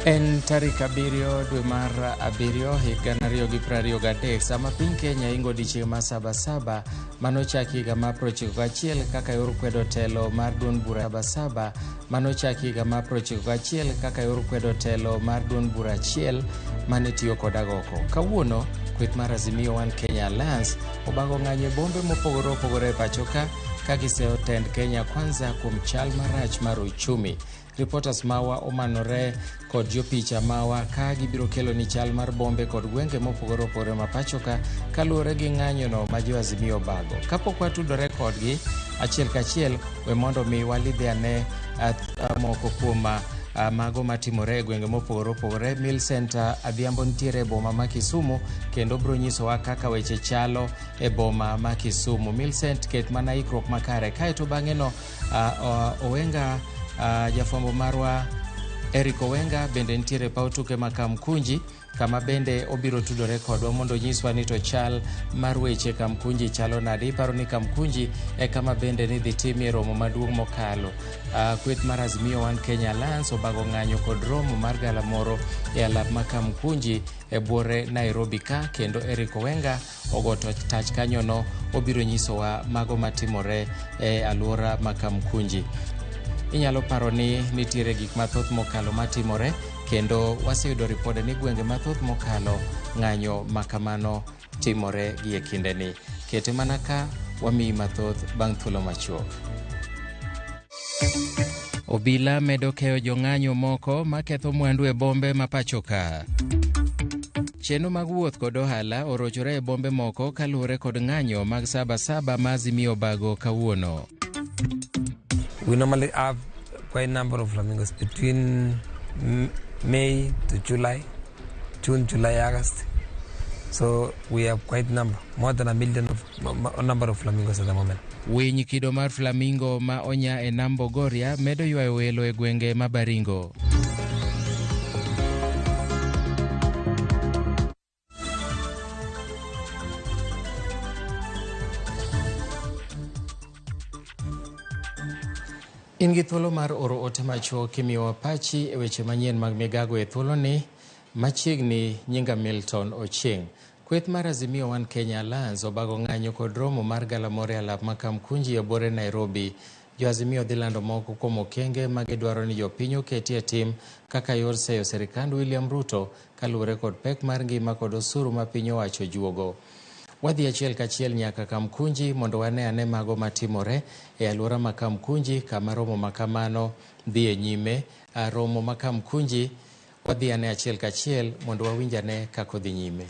En tarik 7 dwe mar 7 higa 2023, sama piny Kenya ingo odiechieng' mar Saba Saba manochaki higa mar 91 kaka yor kwedo telo mar duond bura Saba Saba manochaki higa mar 91 kaka yor kwedo telo mar duond bura achiel mane tiyo kod agoko. Kawuono, kweth mar Azimio One Kenya Alliance obago ng'anyo e bombe mopogore opogore e pacho ka ka giseyo tend Kenya Kwanza kuom chal marach mar uchumi. Reporters mawa omanore kod jopicha mawa ka gibiro kelo ni chal mar bombe kod gwenge mopogore opogore ma pacho ka kaluwore gi ng'anyono ma jo Azimio obago. Kapok watudore kodgi achiel kachiel, we mondo mi walidhe ane moko kuom mago matimore e gwenge mopogore opogore. Millicent Adhiambo nitiere e boma ma Kisumu kendo biro nyisowa kaka weche chalo e boma ma Kisumu. Millicent, ket mana ikruok makare kaeto bang'e no Owenga, jafwambo marwa Eric Owenga bende nitiere e paw tuke ma Kamkunji kama bende obiro tudore kodwa mondo onyiswa ni to chal mar weche Kamkunji chalo nade. Iparo ni Kamkunji e kama bende nidhi timie romo maduong' mokalo. Kweth mar Azimio One Kenya Alliance obago ng'anyo kod romo mar galamoro e alap ma Kamkunji e buore Nairobi ka, kendo Eric Owenga ogo tach kanyono obiro nyisowa mago matimore e alwora ma Kamkunji. Inyalo paro ni nitiere gik mathoth mokalo matimore kendo waseyudo ripode ni gwenge mathoth mokalo ng'anyo ma kamano timore gi e kindeni. Kete mana ka wamiyi mathoth bang' thuolo machuok. Obila medo keyo jong'anyo moko maketho mwandu e bombe ma pacho ka. Chenro mag wuoth kod ohala orochore e bombe moko kaluwore kod ng'anyo mag Saba Saba ma Azimio obago kawuono. We normally have quite a number of flamingos between May to July, June, July, August. So we have quite number, more than a million of number of flamingos at the moment. Winy kido mar flamingo ma onya e nam Bogoria medo ywayo welo e gwenge ma Baringo. In gi thuolo mar oro ote machuok kimiyowa pachi e weche manyien mag migago e thuoloni machiegni. Nyinga Milton Ochieng'. Kweth mar Azimio One Kenya Alliance obago ng'anyo kod romo mar galamoro e alap ma Kamkunji e buore Nairobi. Jo Azimio dhi lando moko kuom okenge ma gidwaro ni jopiny oketi e tim kaka yor seyo sirikand William Ruto kaluwore kod pek mar ngima kod osuru ma piny owacho juogo. Wadhi achiel kachiel nyaka Kamkunji mondo wane ane mago matimore e alwora ma Kamkunji kama romo ma kamano dhi e nyime. Romo ma Kamkunji wadhi ane achiel kachiel mondo wawinj ane kaka odhi nyime.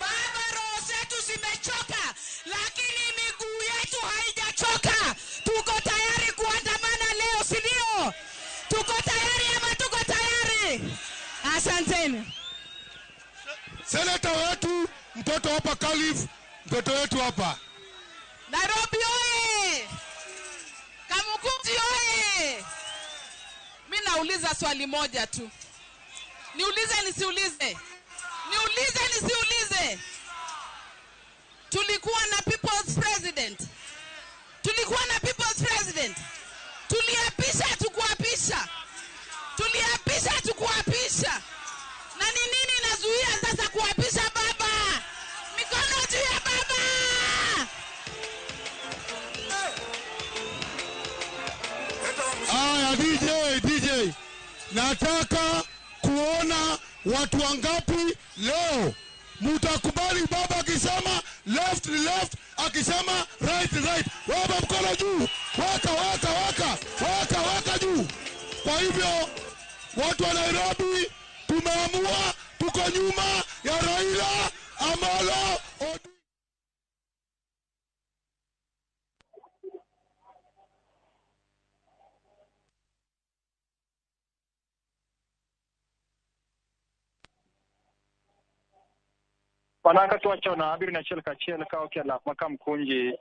Baba, roho zetu zimechoka, lakini miguu yetu haijachoka. Tuko tayari kuandamana leo, si ndio? Tuko tayari ama tuko tayari? Asanteni. Seneta wetu mtoto hapa Khalif, mtoto wetu hapa. Nairobi oye! Kamukunji oye! Mi nauliza swali moja tu. Niulize nisiulize? Niulize nisiulize? Tulikuwa na People's President. Tulikuwa na People's President. Tuliapisha tukuapisha. Tuliapisha tukuapisha. Na ni nini inazuia sasa kuapisha baba? Mikono juu ya baba! Aya, DJ, DJ. Nataka kuona watu wangapi leo mutakubali baba akisema left ni left, akisema right ni right. Weka mkono juu, weka, weka, weka, weka, weka juu. Kwa hivyo watu wa Nairobi tumeamua, tuko nyuma ya Raila Amolo Odinga. Mana kaka wachono abiro ni achiel kachiel ka ok e alap ma Kamkunji,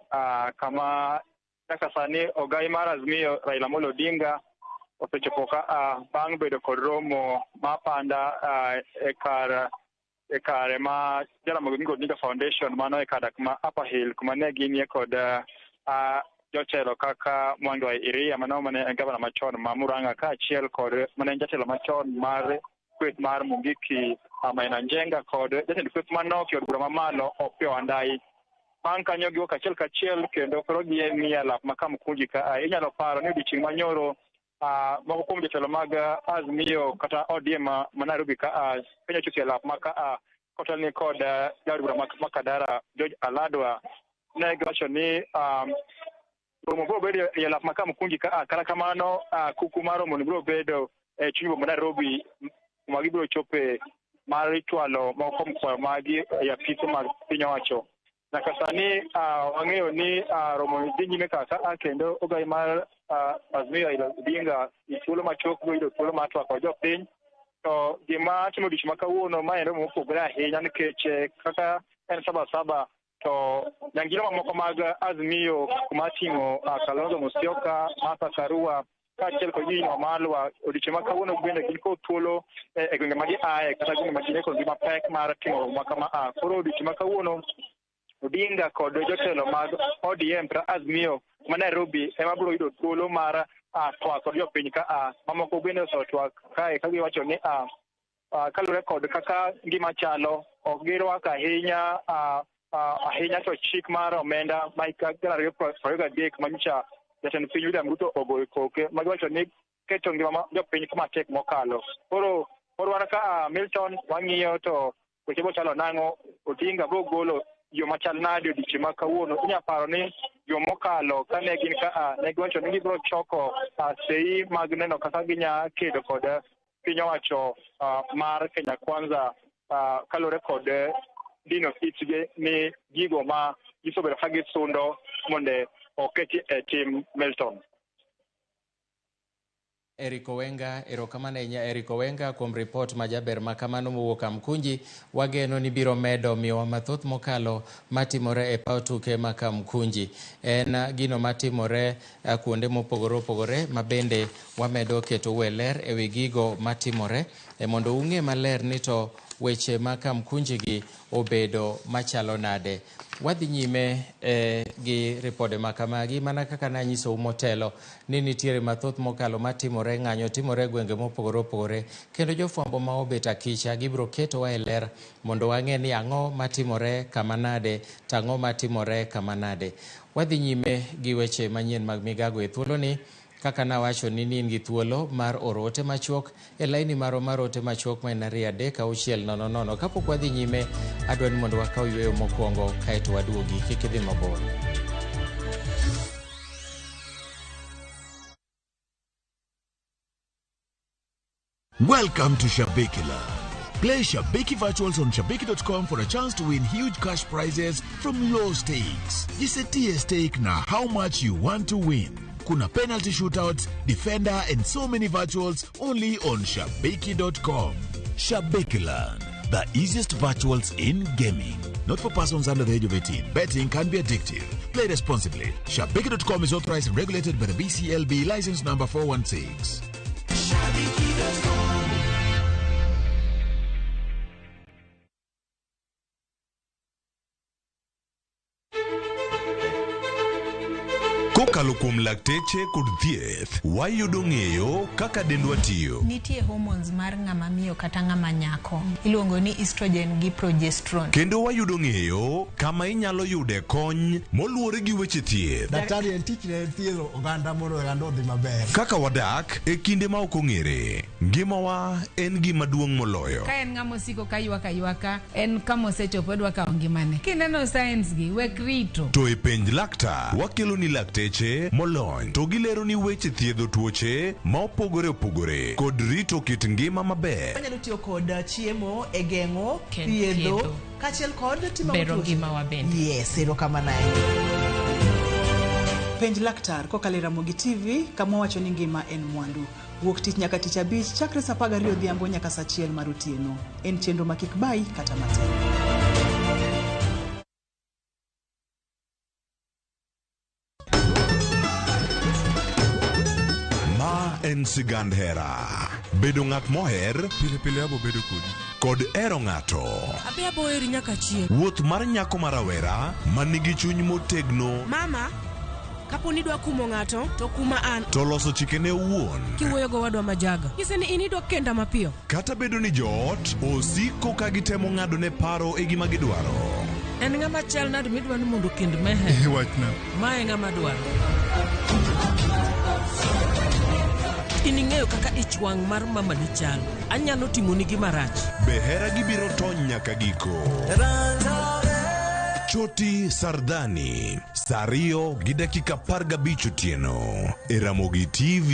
kama nyaka sani ogai mar Azimio Raila Amolo Odinga osechopo ka bang' bedo kod romo ma panda e kare ma Jaramogi Oginga Odinga Foundation mano e kar dak ma Upper Hill kuma ne ginie kod jotelo kaka Mwangi wa Iria mano mane en gavana machon ma Murang'a kaachiel kod mane en jatelo machon mar kweth mar Mungiki Maina Njenga kod jatend kweth manok e od bura mamalo Opiyo Wandayi. Bang' kanyo giwuok achiel kachiel kendo koro ginie e lap ma Kamkunji ka inyalo paro ni odiochieng' manyoro moko kuom jotelo mag Azimio kata ODM ma Nairobi ka piny ochopo e lap ma ka kotelni kod jaod bura ma Kadara George Aladwa ne giwacho ni romo biro bedo e lap ma Kamkunji ka kata kamano kuku mar romo ni biro bedo e chuny boma Nairobi kuma gibiro chope mar chwalo moko kuom kwayo magi e apise mag piny owacho. Nyaka sani wang'eyo ni romo dhi nyime kaka kendo ogai mar Azimio Raila Odinga e thuolo machuok biro yudo thuolo mar twak kod jopiny. To gima timo odiochieng' ma kawuono ma en romo mopogore ahinya nikech kaka en Saba to nyangilo mamoko mag Azimio kuma ting'o Kalonzo Musyoka, Martha Karua kaachiel kod Eugene Wamalwa odiochieng' ma kawuono bende gin kod thuolo e gwenge ma giaye kata gwenge ma gin kod ngima pek mar timo romo ma kama. Koro odiochieng' ma kawuono Odinga kod jotelo mag ODM kata Azimio ma Nairobi ema biro yudo thuolo mar twak kod jopiny ka mamoko bende osetwak kae ka giwacho ni kaluwore kod kaka ngima chalo ok girwako ahinya ahinya to chik mar omenda ma higa 2023 manyocha jatend piny William Ruto ogoyo koke ma giwacho ni keto ngima ma jopiny kama tek mokalo. Koro wan ka Milton wang'iyo to weche bochalo nang'o Odinga biro golo yo machal nade odiochieng' ma kawuono. Inya paro ni yo mokalo kane gin ka ne giwacho ni gibiro choko sei mag neno kaka ginya kedo kod piny owacho mar Kenya Kwanza kaluwore kod dino itgi ni gigo ma gisebedo ka gisundo mondo oketi e tim Milton. Eric Owenga, erokamano ahinya Eric Owenga kuom ripot majaber ma kamano mowuok Kamkunji. Wageno ni biro medo miyowa mathoth mokalo matimore e paw tuke ma Kamkunji. En gino matimore kuonde mopogore opogore ma bende wamedo keto e ler ewi gigo matimore mondo ung'e maler ni to weche ma Kamkunji gi obedo machalo nade. Wadhi nyime gi ripode ma kamagi mana kaka nanyisou motelo ni nitiere mathoth mokalo matimore ng'anyo timore e gwenge mopogore opogore kendo jofwambo ma obet akicha gibiro ketowa e ler mondo wang'e ni ang'o matimore kama nade to ang'o matimore kama nade. Wadhi nyime gi weche manyien mag migago e thuoloni. Kaka nawacho ni in gi thuolo mar oro ote machuok e laini marwa mar ote machuok ma en 2 3 6 0 0. Kapok wadhi nyime, adwa ni mondo wakaw yueyo mokwongo kaeto waduogi. Kik idhi mabor. Welcome to Shabiki Land. Play Shabiki Virtuals on Shabiki.com for a chance to win huge cash prizes from low stakes. Jisetie stake na how much you want to win. Kuna penalty shootouts, defender, and so many virtuals only on Shabiki.com. Shabiki Land, the easiest virtuals in gaming. Not for persons under the age of 18. Betting can be addictive. Play responsibly. Shabiki.com is authorized and regulated by the BCLB license number 416. Shabiki.com. Kokalo kuom lakteche kod thieth, wayudo ng'eyo kaka dendwa tiyo. Nitie hormones mar ng'ama miyo kata ng'ama nyako. Iluongo ni estrogen gi progesterone. Kendo wayudo ng'eyo kama inyalo yude kony moluwore gi weche thieth. Daktari en tichne en thiedho oganda mondo oganda odhi maber. Kaka wadak e kinde ma ok ong'ere, ngimawa en gima duong' moloyo. Ka en ng'ama osiko ka ywak aywaka, en kama osechopo odwa kawo ngimane. Kineno signs gi, wek rito. To e penj laktar, wakelo ni lakteche molony to gilero ni weche thiedho tuoche ma opogore opogore kod rito kit ngima maber. Wanyalo tiyo kod chiemo e geng'o, thiedho, kaachiel kod timo bero ngimawa bende. Yes, erokamano ahinya. Penj laktar kokalo e Ramogi TV kama wacho ni ngima en mwandu. Wuok tich nyaka tich abich chakre saa 12 odhiambo nyaka saa 1 mar otieno. En chenro ma kik bayi kata matin. Ma en sigand hera. Bedo ng'at moher pile pile abo bedo kodi kod hero ng'ato. Abe abo heri nyaka chieng'. Wuoth mar nyako ma rawera ma nigi chuny motegno. Mama, Kapo ni idwa kumo ng'ato, to kuma an. To loso chikene owuon. Kiwuoyo gowadwa ma Jaga. Nyise ni in idwa kenda mapiyo. Kata bedo ni joot osiko ka gitemo ng'adone paro e gima gidwaro. En ng'ama chal nade midwa ni mondo okend Meher? Wachna. Ma e ng'ama dwaro. In ing'eyo kaka ich wang' mar mamani chalo. Anyalo timoni gima rach. Be heragi biro tony nyaka giko? Choti Sardani, saa 2:15 otieno e Ramogi TV.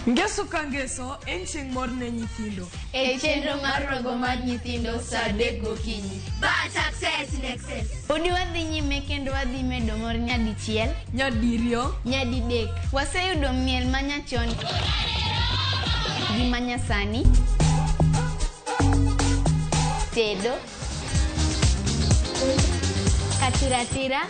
Ngeso ka ngeso en chieng' mor ne nyithindo. E chenro mar rogo mar nyithindo saa 3 gokinyi. But success in excess. Podi wadhi nyime kendo wadhi medo mor nyadichiel, nyadiriyo, nyadidek. Waseyudo miel manyachon gi manyasani, tedo, katiratira,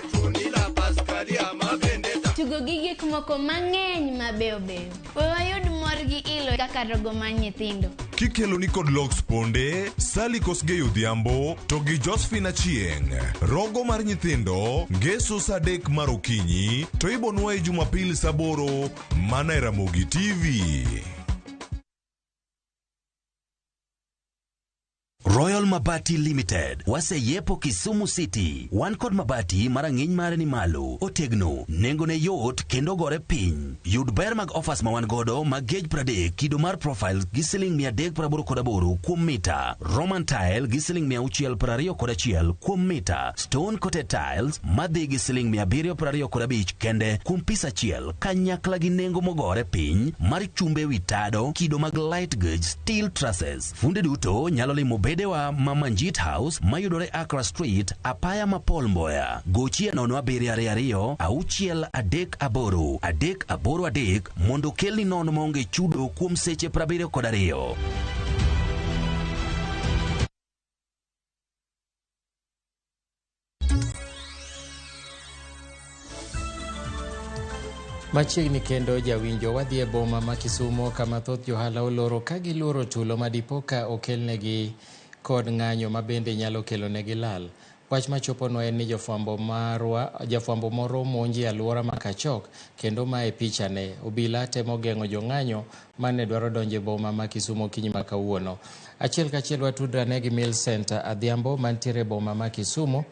tugo gi gik moko mang'eny mabeyo beyo. We wayud mor gi ilo kaka rogo mar nyithindo. Kikelo ni kod Lox Ponde, Sally Kosgei Odhiambo to gi Josephine Achieng'. Rogo mar nyithindo, ngeso saa 3 mar okinyi to ibonwa e Jumapil saa 8 mana e Ramogi TV. Royal Mabati Limited waseyiepo Kisumu City. Wan kod mabati marang'iny mare ni malo, otegno, nengone yot kendo gore piny. Yud ber mag offers ma wan godo mag gauge 30 kido mar profile gi siling 388 kuom mita, Roman tile gi siling 621 kuom mita, stone coated tiles madhi gi siling 725 kende kuom pis achiel kanyakla gi nengo mogore piny mar chumbe wi tado kido mag light gauge steel trusses. Funde duto nyalo limo bedewa ma Manjit House mayudore Accra Street, apaya ma Paul Mboya. Gochie 0722 638 383 mondo kelni nono maonge chudo kuom seche 72. Machiegni kendo jawinjo wadhi e boma ma Kisumo kama thoth johala oloro ka giluoro tulo madipo ka okelnegi kod ng'anyo ma bende nyalo kelonegi lal. Wach machoponwa en ni jafwambo moro monji e alwora ma Kachok kendo mae pichane. Obila temo geng'o jong'anyo mane dwaro donjo e boma ma Kisumo okinyi ma kawuono. Achiel kachiel watudrane gi Millicent Adhiambo mantiere e boma ma Kisumo.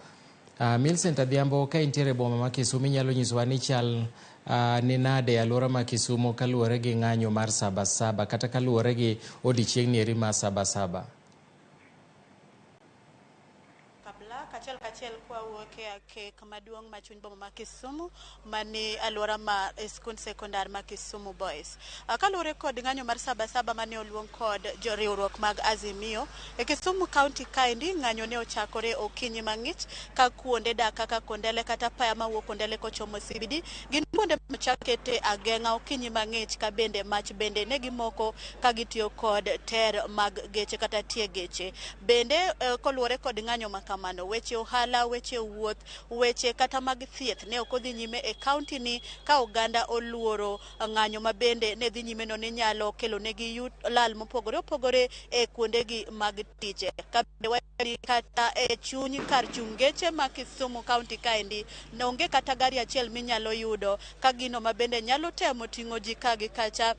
Millicent Adhiambo, ka intiere e boma ma Kisumo inyalo nyisowa ni chal ni nade e alwora ma Kisumo kaluwore gi ng'anyo mar Sabasaba kata kaluwore gi odiechieng'ni eri mar Sabasaba? Kachiel kachiel kwawuok e akek maduong' ma chuny boma ma Kisumu mani alwora ma skund sekondar ma Kisumu Boys. Kaluwore kod ng'anyo mar Sabasaba mane oluong kod joriwruok mag Azimio e Kisumu County kaendi, ng'anyo ne ochakore okinyi mang'ich ka kuonde dak kaka Kondele kata paya mawuok Kondele kochomo CBD gin kuonde machakete ageng'a okinyi mang'ich ka bende mach bende ne gimoko ka gitiyo kod ter mag geche kata tie geche. Bende koluwore kod ng'anyo ma kamano, weche ohala, weche wuoth, weche kata mag thieth ne ok odhi nyime e kaunti ni ka oganda oluoro ng'anyo ma bende ne dhi nyime no ne nyalo kelo negi lal mopogore opogore e kuondegi mag tich. Ka bende wayudo kata e chuny kar chung' geche ma Kisumu County kaendi onge kata gari achiel minyalo yudo ka gino ma bende nyalo temo ting'o ji ka gi kacha.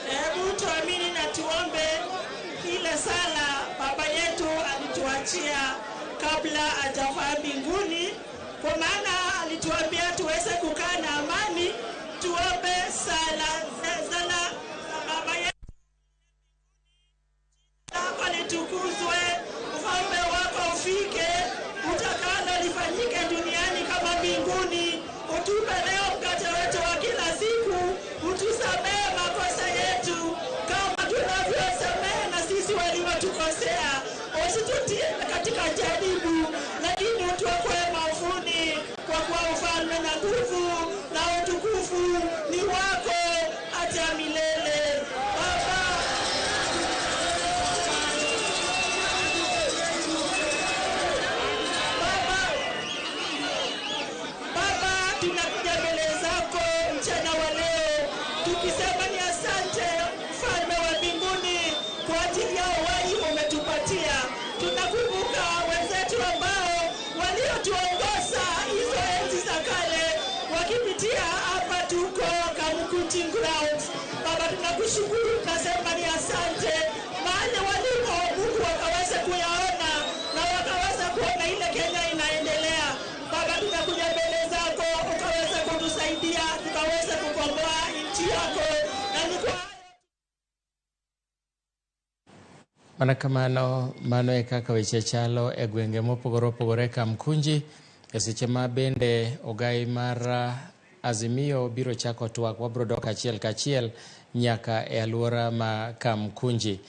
Hebu tuamini na tuombe ile sala baba yetu alituachia kabla hajafaa mbinguni, kwa maana alituambia tuweze kukaa na amani. Tuombe sala sala baba yetu lako litukuzwe, ufalme wako ufike, utakalo lifanyike duniani kama mbinguni. Utupe leo mkate wetu wa kila siku, katika jaribu, lakini utuokoe maovuni, kwa kuwa ufalme na nguvu na utukufu ni wako hata milele. Baba, tunakuja mbele zako mchana wa leo tukisema ni asante mfalme wa mbinguni kwa ajili ya uhai umetupatia. Tunakumbuka wenzetu ambao waliotuongoza hizo enzi za kale wakipitia hapa tuko Kamukunji Grounds. Baba, tunakushukuru, tunasema ni asante, mahali walipo Mungu wakaweza kuyaona na wakaweza kuona ile Kenya inaendelea. Baba, tunakuja mbele zako ukaweza kutusaidia tukaweza kukomboa nchi yako, na ni kwa Mana kamano, mano e kaka weche chalo e gwenge mopogore opogore Kamkunji e seche ma bende ogai mar Azimio biro chako twak, wabro dok achiel kachiel nyaka e alwora ma Kamkunji.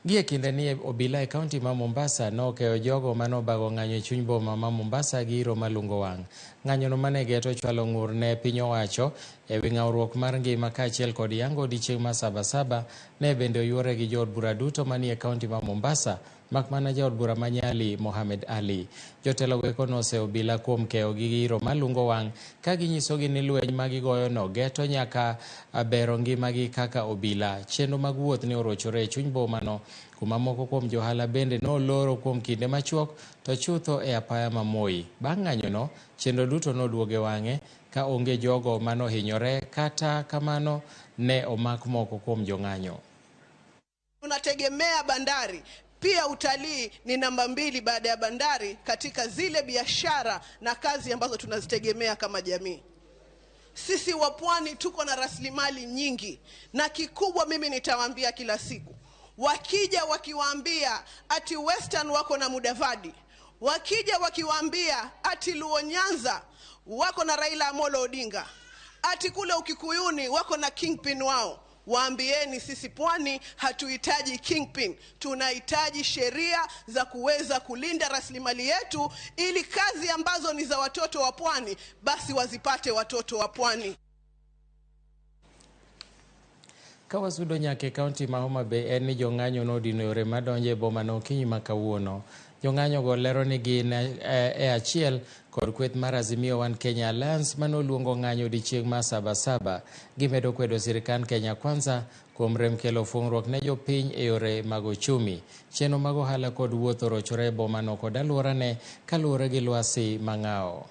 Gie kinde ni obila e kaunti ma Mombasa nokeyo jogo manobago ng'anyo e chuny boma ma Mombasa gi iro malungo wang'. Ng'anyono mane geto chwalo ng'ur ne piny owacho e wi ng'awruok mar ngima kaachiel kod yango odiechieng' mar Sabasaba ne bende oyuore gi jood bura duto manie kaunti ma Mombasa mak mana jaod bura ma Nyali Mohamed Ali. Jotelo go eko noseyo obila kuom keyo gi iro malungo wang' ka ginyisogi ni lweny ma gigoyono geto nyaka bero ngimagi kaka obila. Chenro mag wuoth ne orochore e chuny bomano kuma moko kuom johala bende noloro kuom kinde machuok to chutho e apaya ma Moi. Bang' ng'anyono, chenro duto noduogo e wang'e ka onge jogo manohinyore, kata kamano ne omak moko kuom jong'anyo. Tunategemea bandari. Pia utalii ni namba 2 baada ya bandari katika zile biashara na kazi ambazo tunazitegemea kama jamii. Sisi wa pwani tuko na rasilimali nyingi, na kikubwa mimi nitawaambia kila siku, wakija wakiwaambia ati Western wako na Mudavadi, wakija wakiwaambia ati Luo Nyanza wako na Raila Amolo Odinga, ati kule Ukikuyuni wako na kingpin wao, waambieni sisi pwani hatuhitaji kingpin. Tunahitaji sheria za kuweza kulinda rasilimali yetu ili kazi ambazo ni za watoto wa pwani basi wazipate watoto wa pwani. Ka wasudo nyaka e kaunti ma Homa Bay en ni jong'anyo nodino yore madonjo e bomano okinyi ma kawuono. Jong'anyo go lero ni gin e achiel kod kweth mar Azimio One Kenya Alliance manoluongo ng'anyo odiechieng' mar Sabasaba. Gimedo kwedo sirikand Kenya Kwanza kuom rem kelo fung'ruok ne jopiny e yore mag ochumi. Chenro mag ohala kod wuoth orochore e bomano kod alworane kaluwore gi lwasi mang'awo.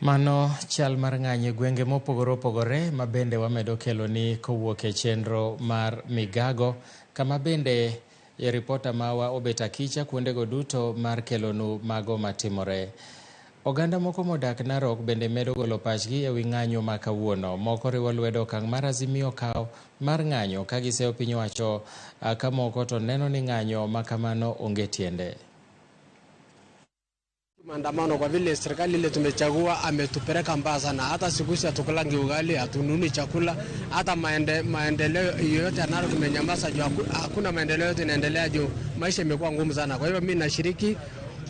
Mano chal mar ng'anyo e gwenge mopogore opogore ma bende wamedo kelo ni kowuok e chenro mar Migago, kama bende e ripota mawa obet akicha kuondego duto mar kelonu mago matimore. Oganda moko modak Narok bende medo golo pachgi ewi ng'anyo ma kawuono. Moko riwo lwedo okang' mar Azimio kawo mar ng'anyo ka giseyo piny owacho, ka moko to neno ni ng'anyo ma kamano onge tiende. Maandamano kwa vile serikali ile tumechagua ametupeleka mbaya sana. Hata siku hizi hatukulangi ugali, hatununi chakula, hata maendeleo yoyote ya Narok imenyamaza juu hakuna maendeleo yote inaendelea juu maisha imekuwa ngumu sana. Kwa hivyo mimi nashiriki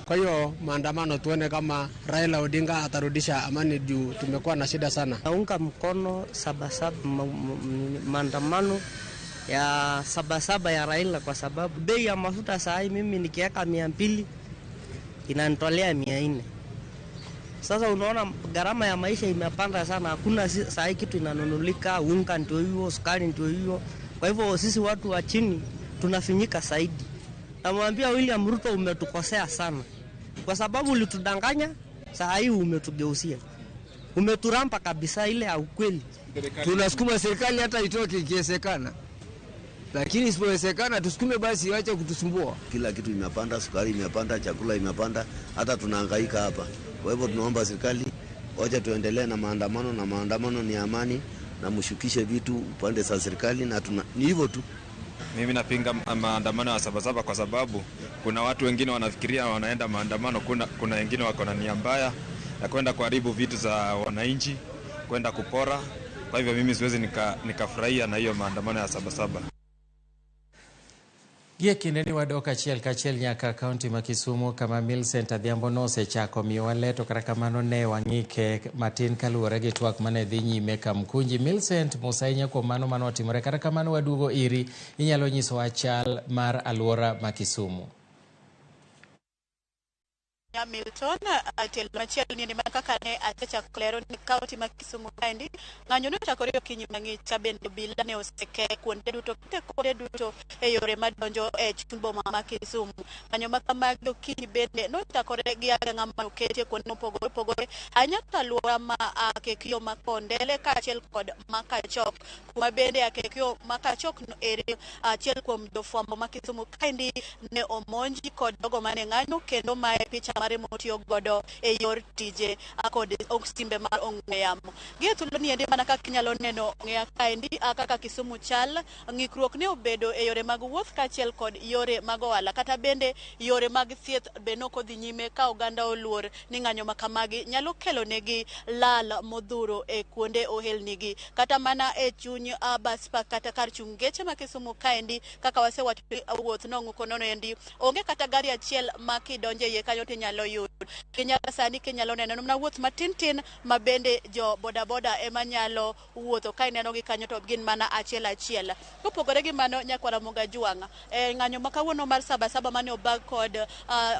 Kwa hiyo maandamano tuone kama Raila Odinga atarudisha amani juu tumekuwa na shida sana. Naunga mkono Sabasaba, maandamano ya Sabasaba ya Raila kwa sababu bei ya mafuta saa hii mimi nikiweka 200 inanitolea 400. Sasa unaona gharama ya maisha imepanda sana, hakuna saa hii kitu inanunulika, unga ndio hiyo, sukari ndio hiyo. Kwa hivyo sisi watu wa chini tunafinyika zaidi. Namwambia William Ruto, umetukosea sana kwa sababu ulitudanganya, saa hii umetugeusia, umeturampa kabisa ile ya ukweli. Tunasukuma serikali hata itoke ikiwezekana, lakini isipowezekana tusukume basi, wache kutusumbua. Kila kitu imepanda, sukari imepanda, chakula imepanda, hata tunahangaika hapa. Kwa hivyo tunaomba serikali wacha tuendelee na maandamano, na maandamano ni amani, na mshukishe vitu upande za serikali, na ni hivyo tu. Mimi napinga maandamano ya Sabasaba kwa sababu kuna watu wengine wanafikiria wanaenda maandamano, kuna wengine wako na nia mbaya ya kwenda kuharibu vitu za wananchi, kwenda kupora. Kwa hivyo mimi siwezi nikafurahia na hiyo maandamano ya Sabasaba. Gie kindeni wadok achiel kachiel nyaka kaunti ma Kisumu kama Millicent Adhiambo nosechako miyowa ler, to kata kamano ne wang'ike matin kaluwore gi twak mane dhi nyime Kamkunji. Millicent, mos ahinya kuom mano manotimore, kata kamano waduogo iri, inyalo nyisowa chal mar alwora ma Kisumu. Milton, tielo machielo ni mana kaka ne asechako lero ni kaunti ma Kisumu kaendi ng'anyo nochakore okinyi mang'ich ka bende obila ne oseke kuonde duto kete kuonde duto e yore madonjo e chuny boma ma Kisumu. Ng'anyo ma kamagi okinyi bende nochakore gi ageng'a ma oketie kuonde mopogore opogore ahinya to alwora ma Akekio ma Kondele kaachiel kod Makachok, kuma bende Akekio Makachok no eri achiel kuom jofwambo ma Kisumu kaendi ne omonji kod jogo mane ng'anyo kendo mae picha mare motiyo godo e yor tije kod simbe mar ong'we yamo. Gie thuolo ni endi mana kaka inyalo neno ong'eya kaendi kaka Kisumu chal, ng'ikruok ne obedo e yore mag wuoth kaachiel kod yore mag ohala, kata bende yore mag thieth be nokodhi nyime ka oganda oluor ni ng'anyo ma kamagi nyalo kelo negi lal modhuro e kuonde ohelnigi, kata mana e chuny bus park kata kar chung' geche ma Kisumu kaendi kaka wasewacho wuoth nong'uko nono endi onge kata gari achiel ma kidonje iye kanyo tinyalo yudo. Kinyaka sani kinyalo neno mana wuoth matin tin ma bende jo bodaboda ema nyalo wuotho ka ineno gi kanyo to gin mana achiel achiel. Kopogore gi mano nyakwara Muga Jwang', ng'anyo ma kawuono mar Sabasaba mane obag kod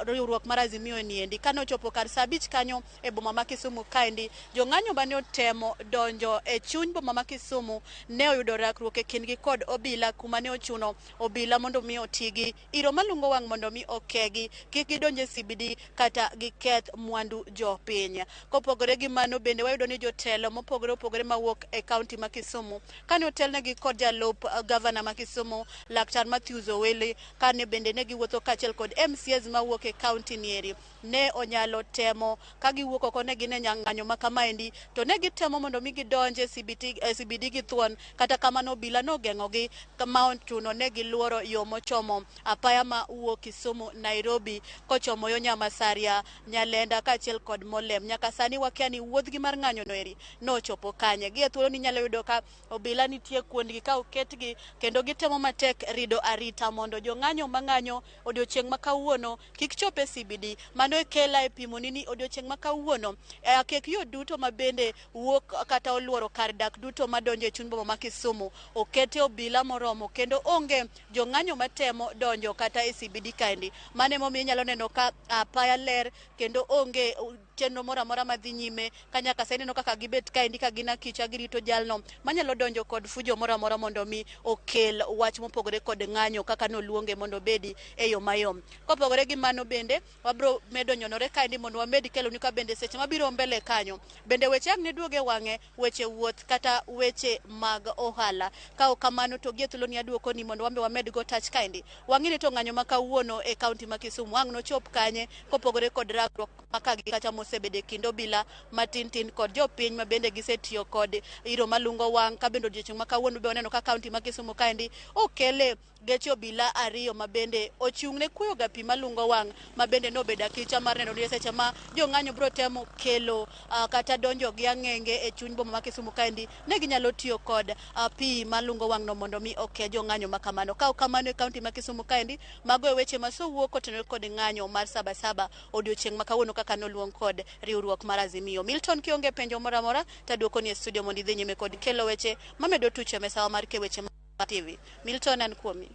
riwruok mar Azimio niendi kane ochopo kar saa 5 kanyo e boma ma Kisumu kaendi, jong'anyo mane otemo donjo e chuny boma ma Kisumu ne oyudo rakruok e kindgi kod obila, kuma ne ochuno obila mondo mi otigi iro malungo wang' mondo mi okegi kik gidonj e CBD kata giketh mwandu jopiny. Kopogore gi mano bende wayudo ni jotelo mopogore opogore mawuok e kaunti ma Kisumu kane otelnegi kod jalup gavana ma Kisumu Laktar Matthews Owele, kane bende ne giwuotho kaachiel kod MCAs mawuok e kaunti nieri, ne onyalo temo ka giwuok oko ne gine ng'anyo ma kamaendi to ne gitemo mondo mi gidonje CBD gi thuon, kata kamano obila nogeng'ogi ma ochuno ne giluoro yo mochomo apaya ma wuok Kisumu Nairobi kochomo yo Nyamasaria, Nyalenda kaachiel kod Molem. Nyaka sani wakia ni wuodhgi mar ng'anyo no eri nochopo kanye. Gie thuolo ni inyalo yudo ka obila nitie kuondgi ka oketgi kendo gitemo matek rido arita mondo jong'anyo mang'anyo odiochieng' ma kawuono kik chop e CBD. Mano e kela e pimoni ni odiochieng' ma kawuono akek yo duto ma bende wuok kata oluoro kar dak duto madonjo e chuny boma ma Kisumu okete obila moromo kendo onge jong'anyo matemo donjo kata e CBD kaendi. Mano emomiyo inyalo neno ka apaya ler kendo onge chenro moro amora madhi nyime ka nyaka sani ineno kaka gibet kaendi ka gin akicha girito jalno manyalo donjo kod fujo moro amora mondo mi okel wach mopogore kod ng'anyo kaka noluonge mondo obedi e yo mayom. Kopogore gi mano bende wabro medo nyonore kaendi mondo wamed keloni ka bende seche mabiro mbele kanyo bende weche ang' ne duoge wang'e weche wuoth kata weche mag ohala. Ka ok kamano to gie thuolo ni aduoko ni mondo wambe wamed go tach kaendi wang'ini to ng'anyo ma kawuono e kaunti ma Kisumu ang' nochop kanye kopogore kod rakruok ma ka gi kacha mosebedo e kind obila matin tin kod jopiny ma bende gisetiyo kod iro malungo wang'. Ka bende odiochieng' ma kawuono be waneno ka kaunti ma Kisumu kaendi okele geche obila ariyo ma bende ochung' ne kuoyo ga pi malungo wang' ma bende nobedo akicha mar neno ni seche ma jong'anyo biro temo kelo kata donjo gi ang'enge e chuny boma ma Kisumu kaendi ne ginyalo tiyo kod pi malungo wang' no mondo mi oke jong'anyo ma kamano. Ka ok kamano e kaunti ma Kisumu kaendi, mago e weche masowuok kotenore kod ng'anyo mar Sabasaba odiochieng' ma kawuono kaka noluong kod riwruok mar Azimio. Milton, kionge penjo moro amora taduoko ni e studio mondo idhi nyime kod kelo weche mamedo tucho e mesawa mar ke weche TV. Milton, an kuomi.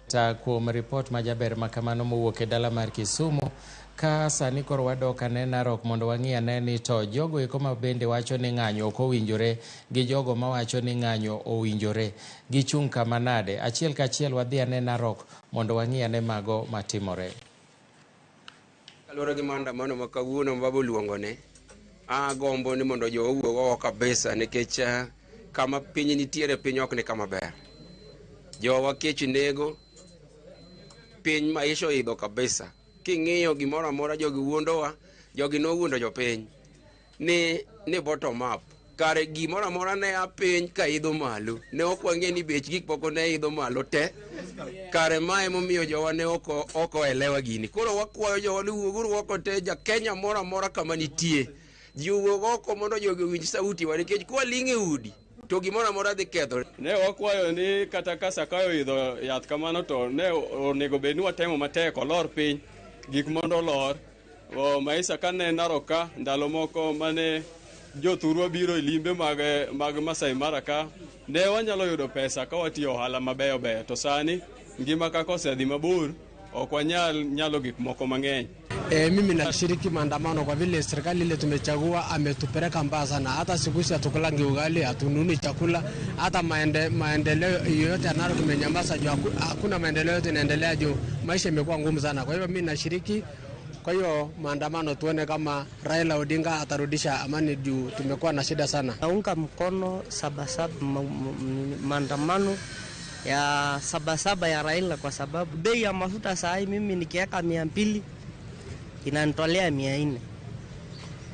Ta kuom ripot majaber makamano mowuok e dala mar Kisumu. Ka sani koro wadok ane Narok mondo wang'i ane ni to jogo eko ma bende wacho ni ng'anyo ok owinjore gi jogo mawacho ni ng'anyo owinjore gichung' kama nade. Achiel kachiel wadhi ane Narok mondo wang'i ane mago matimore. Kaluwore gi maandamano ma kawuono ma baba oluongone, agombo ni mondo jo owuog oko kabisa nikech kama piny nitiere piny ok ni kama ber. Jowa kech nego, piny maisha oidho kabisa. King'iyo gimoro amora jogi wuondowa, jogi nowuondo jopiny ni bottom up. Kare gimoro amora ne a piny ka idho malo. Ne ok wang'e ni bech gik moko ne idho malo te. Kare mae emomiyo jowa ne ok oelewa gini. Koro wakwayo jowa ni wuoguru oko te, ja Kenya moro amora kama nitie. Ji owuog oko mondo jogi owinj sauti wa nikech kwaling' e udi to gimoro amora dhi kethore. Ne wakwayo ni kata ka Sakayo oidho yath kamano to ne onego bed ni watemo matek olor piny, gik mondo olor. Maisha kane Narok ka ndalo moko mane jothurwa biro e limbe mag Masai Mara ka, ne wanyalo yudo pesa ka watiyo ohala mabeyo beyo, to sani ngima kaka osedhi mabor ok wanyal nyalo gik moko mang'eny. Mimi nashiriki maandamano kwa vile serikali ile tumechagua ametupeleka mbaya sana. Hata siku hizi hatukulangi ugali, hatununi chakula, hata maendeleo yoyote ya Narok imenyamaza juu hakuna maendeleo yote inaendelea juu maisha imekuwa ngumu sana. Kwa hivyo mimi nashiriki kwa hiyo maandamano, tuone kama Raila Odinga atarudisha amani juu tumekuwa na shida sana. Naunga mkono Sabasaba, maandamano ya Sabasaba ya Raila kwa sababu bei ya mafuta saa hii mimi nikiweka 200 inanitolea 400.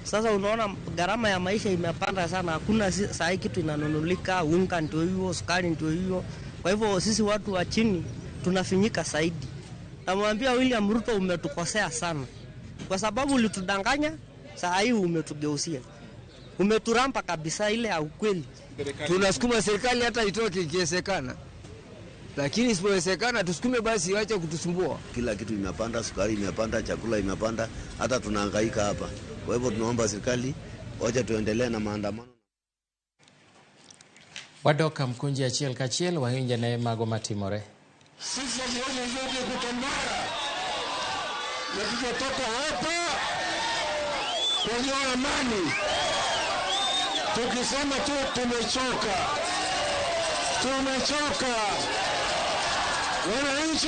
Sasa unaona gharama ya maisha imepanda sana, hakuna saa hii kitu inanunulika, unga ndio hiyo, sukari ndio hiyo. Kwa hivyo sisi watu wa chini tunafinyika zaidi. Namwambia William Ruto, umetukosea sana. Kwa sababu ulitudanganya, saa hii umetugeusia. Umeturampa kabisa ile ya ukweli. Tunasukuma serikali hata itoke ikiwezekana. Lakini isipowezekana tusukume basi waache kutusumbua. Kila kitu imepanda, sukari imepanda, chakula imepanda, hata tunahangaika hapa. Kwa hivyo tunaomba serikali wacha tuendelee na maandamano. Wadok kamkunji achiel kachiel wawinj ane mago matimore. Sisi hatuwezi kutambaa na tutatoka hapa kwenye amani, tukisema tu tumechoka, tumechoka. Wananchi,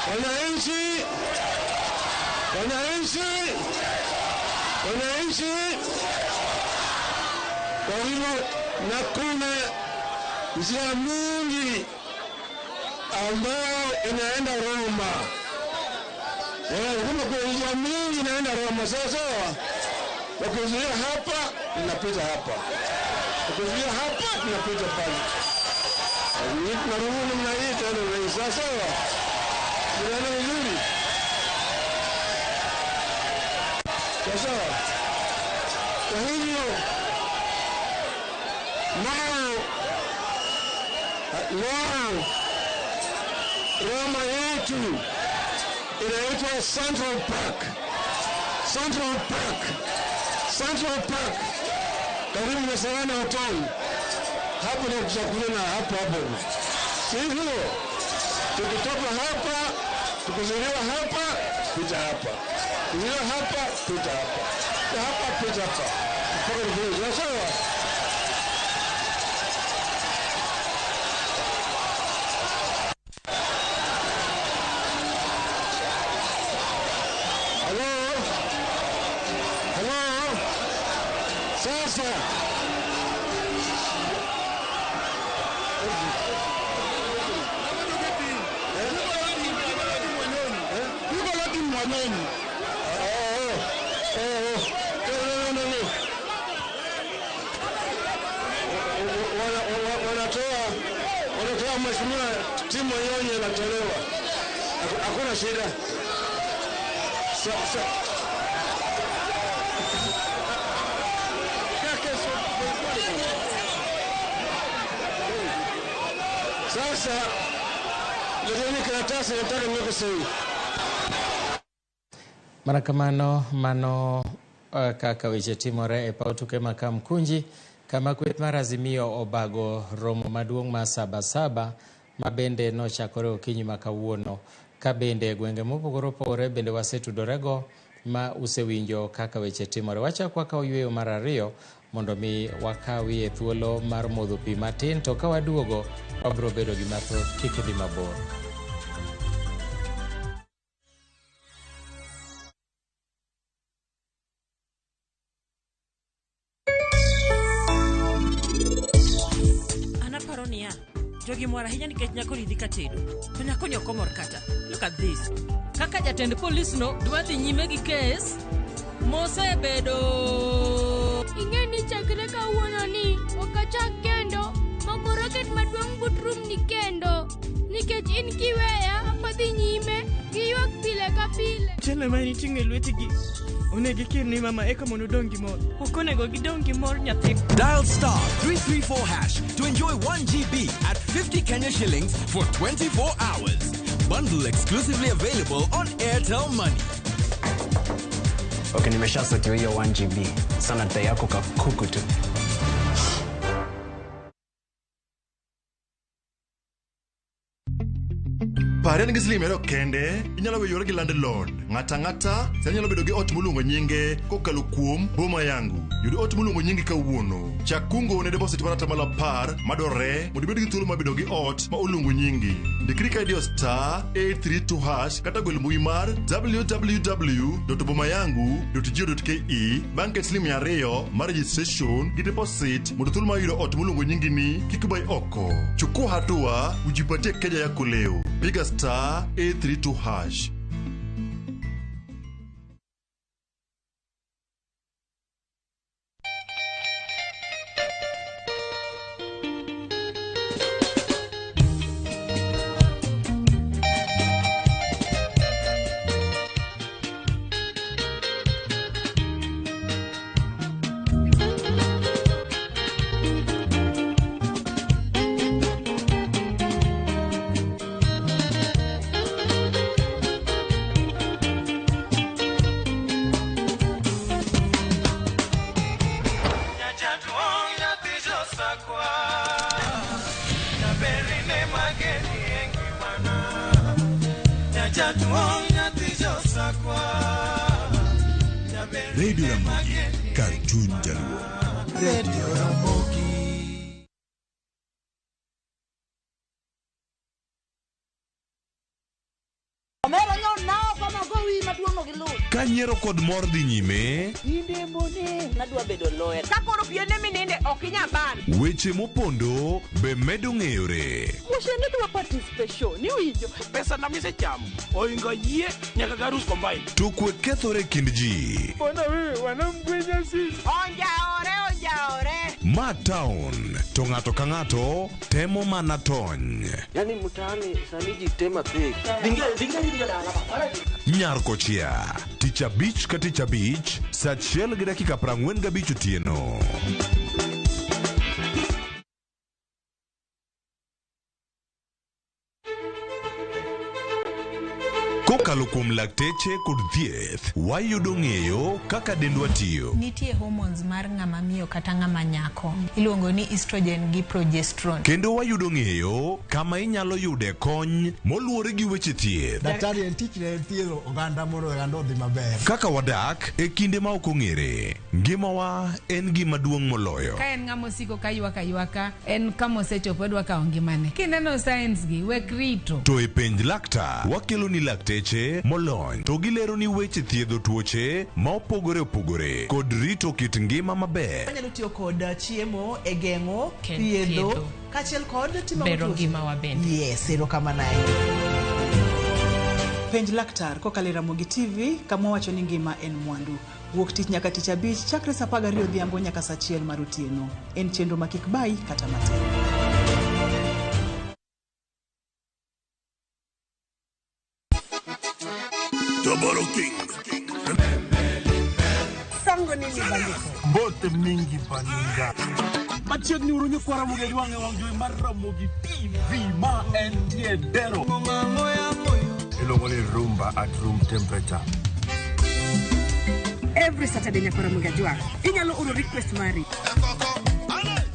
wananchi, wananchi, wananchi. Kwa hivyo na kuna njia mingi ambayo inaenda Roma. Kuna njia mingi inaenda Roma, sawa sawa. Wakizuia hapa, inapita hapa. Wakizuia hapa, inapita pale. Narudi namna hii tena, sawa sawa. Tunaenda vizuri. Sawa sawa. Kwa hivyo leo Roma yetu inaitwa Central Park. Central Park. Central Park. Karibu na Serena Hotel. Hapo ndio tutakutana hapo hapo. Sivyo? Tukitoka hapa, tukizaliwa hapa, pita hapa. Tukizaliwa hapa, pita hapa. Hapa pita hapa. Mpaka sawa. Sasa Jameni. Oh, oh. No, no, no. Wanatoa mheshimiwa Tim Wanyonyi anatolewa. Hakuna shida. So. Sasa leteni karatasi, nataka niweke sahihi. Mana kamano mano kaka weche timore e paw tuke ma Kamkunji kama kweth mar Azimio obago romo maduong' mar Sabasaba ma bende nochakore okinyi ma kawuono. Ka bende e gwenge mopogore opogore bende wasetudorego ma usewinjo kaka weche timore. Wachak wakaw yueyo mar ariyo mondo mi wakawie thuolo mar modho pi matin, to ka waduogo wabiro bedo gi mathoth. Kik idhi mabor. An aparo niya, jogi mor ahinya nikech nyakoni dhi ka tedo, to nyakoni ok omor kata. Look at this. Kaka jatend polisno dwa dhi nyime gi kes mosebedo. Ing'e ni chakre kawuono ni ok achak kendo mako roket maduong' but room ni kendo nikech in kiweya ok adhi nyime gi ywak pile ka pile. Mchele ma niting'o e lwetigi onego ikim ni mama eka mondo odong' gi mor. Ok onego gidong' gi mor nyathi. Dial star 334 hash to enjoy 1 GB at 50 Kenya shillings for 24 hours. Bundle exclusively available on Airtel Money. Okay, nimeshasotiwa hiyo 1 GB. Sana dai yako kakuku tu. Pare ni gi siling 200 kende, inyalo weyore gi landlord. Ng'ata ang'ata sani nyalo bedo gi ot moluongo nyinge kokalo kuom Boma Yangu. Yud ot moluongo nyingi kawuono. Chak kungo ne deposit mar 10% madwarore mondo ibed gi thuolo mar bedo gi ot ma oluongo nyingi. Ndikri ka idiyo star 832 hash kata gwel mbui mar www.bomayangu.go.ke bang' ket siling 200 mar registration gi deposit mondo thuolo mar yudo ot moluongo nyingi ni kik bai oko. Chukua hatua ujipatie keja yako leo. Piga star 832 hash. Radio Ramogi, kar chuny Jaluo. Radio Ramogi. Omera nyo nao kama gowi maduong' ok iluw. Ka nyiero kod mor dhi nyime, Inde mone nadwa bedo lawyer. Ka koro piende mininde ok inyal ban. weche mopondo be medo ng'eyore. Wuoche dwa participation iwinjo. Pesa na misechamo oingo yie nyaka garus combine. To kwe kethore e kind ji. Mbona wewe wanamgwenya sisi? Onjaore onjaore. Ma town to ng'ato ka ng'ato temo mana tony. Yaani mtaani sani ji tema pek. Nyar kochia, tich abich ka tich abich, saa 1:45 otieno. Kokalo kuom lakteche kod thieth, wayudo ng'eyo kaka dendwa tiyo. Nitie hormones mar ng'ama miyo kata ng'ama nyako iluongo ni estrogen gi progesterone. Kendo wayudo ng'eyo kama inyalo yude kony moluwore gi weche thieth. Daktari en tich ne thiedho oganda mondo oganda odhi maber. Kaka wadak e kinde ma ok ong'ere, ngimawa en gima duong' moloyo. Ka en ng'ama osiko ka ywak aywaka, en kama osechopo odwa kawo ngimane. Kineno signs gi, wek rito. To e penj laktar, wakelo ni lakteche molony to gilero ni weche thiedho tuoche ma opogore opogore kod rito kit ngima maber. Wanyalo tiyo kod chiemo e geng'o, thiedho, thiedho. kaachiel kod timo Bero tuoche. ngimawa bende. Yes, erokamano ahinya. Penj laktar kokalo e Ramogi TV kama wacho ni ngima en mwandu. Wuok tich nyaka tich abich chakre saa 12 odhiambo nyaka saa 1 mar otieno. En chenro ma kik bayi kata matin. Toboro King. Sango nini bandiko? Mbote mingi baninga. Machiegni uru nyikwa Ramogi Ajwang' e wang' jowi mar Ramogi TV ma entie dero. Iluongo ni rumba at room temperature. Every Saturday nyaka Ramogi Ajwang'. Inyalo oro request mari.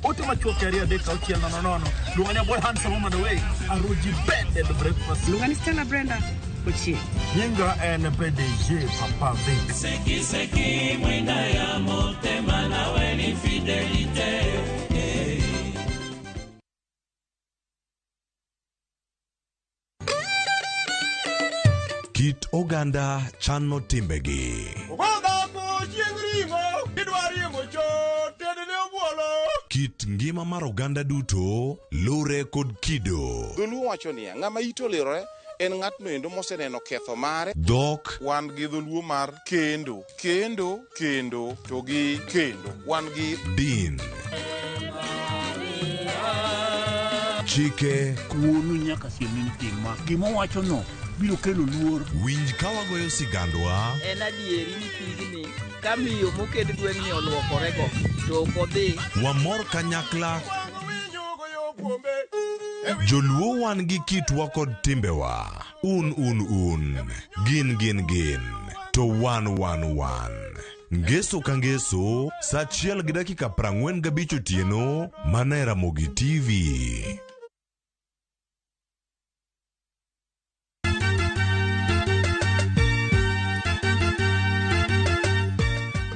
Ote machuok e 2 3 6 0 0. Luonga ni boy handsome woman away. Aruji bed and breakfast. Luonga ni Stella Brenda Ochieng'. Nyinga en PDG Papa Vic. Seki seki mwinda ya motema nawe ni fidelite. Kit oganda chano timbegi. Kit ngima mar oganda duto lure kod kido. Dholuo wacho niya, ng'ama ite olirore en ng'atno endo moseneno ketho mare. Dhok. Wan gi dholuo mar kendo, kendo, kendo, to gi kendo. Wan gi din. Chike. Wuonu nyaka siem ni tim ma. Gima owachono biro kelo luor. Winj ka wagoyo sigandwa. En adieri ni pigni ka miyo moket gweng'ni oluokorego to ok odhi. Wamor kanyakla. Joluo wan gi kitwa kod timbewa. Un un un. Gin gin gin. To wan wan wan. Ngeso ka ngeso, saa 1:45 otieno, mana e Ramogi TV.